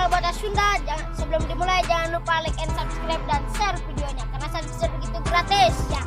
channel Bocah Sunda. Jangan, sebelum dimulai jangan lupa like and subscribe dan share videonya karena share begitu gratis ya.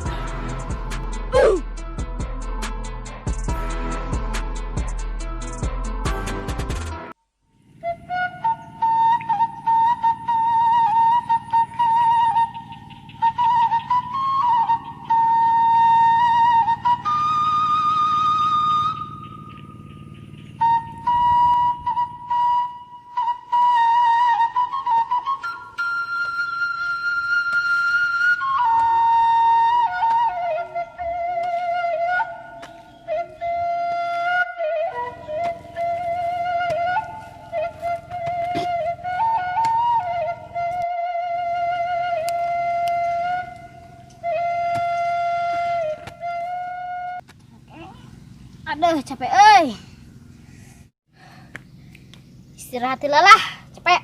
Aduh, capek euy. Istirahat lah, capek.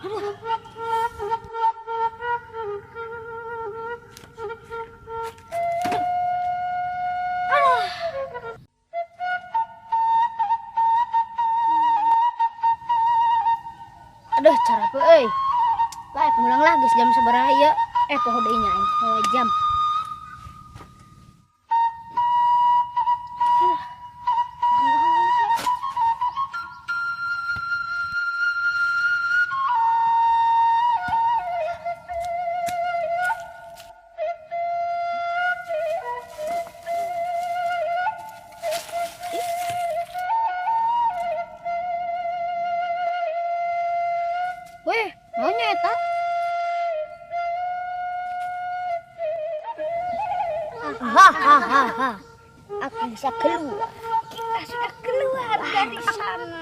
Aduh. Aduh. Aduh, capek euy. Lah, mulang lah geus jam sabaraha ieu? Poho deui nya aing, poho jam. Weh, naonnya eta? Hahaha. Aku bisa keluar. Kita sudah keluar dari sana.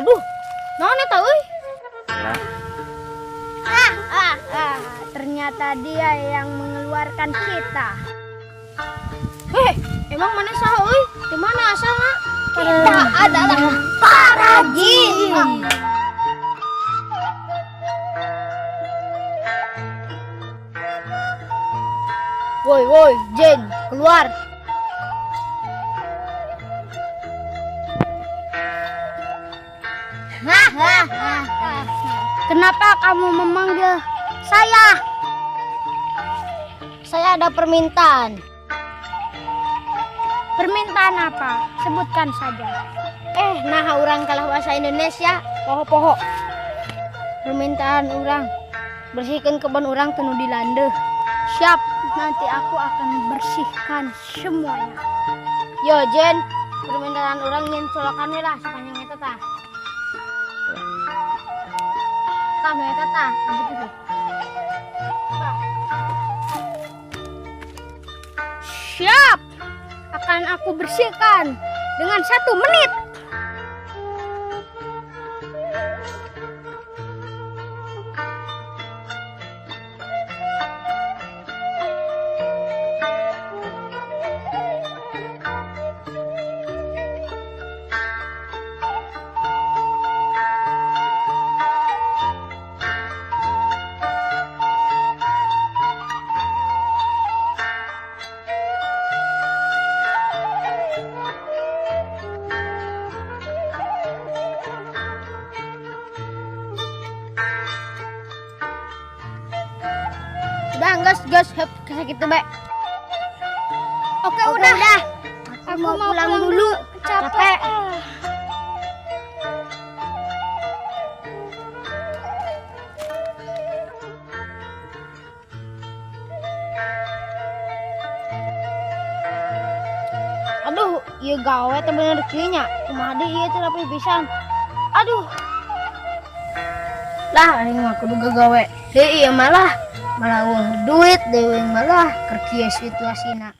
Aduh, naon eta euy? Ah, ah, ah, ternyata dia yang mengeluarkan kita. Heh, emang mana saha euy? Di mana asalna? Kita adalah para jin. Woi, woi, jin, keluar. Hahaha. Kenapa kamu memanggil saya? Saya ada permintaan. Permintaan apa? Sebutkan saja. Nah urang kalah bahasa Indonesia, poho-poho. Permintaan urang, bersihkan kebun urang teu nu dilandeuh. Siap, nanti aku akan bersihkan semuanya. Yo, Jen, permintaan urang nyen colokan we lah sepanjang eta tah. Tah nu eta tah, begitu tuh. Tah. Siap, akan aku bersihkan dengan 1 menit. Udah, gas, gas, hep, sakitu bae. Oke, Oke, udah. udah. Aku mau pulang dulu. Capek. Capek. Aduh, ieu gawe teh bener kieu nya. Kumaha deui ieu teh rapi pisan. Aduh. Lah, aing mah kudu gagawe. Deui ieu malah malah eueuh duit deui malah keur kieu situasina.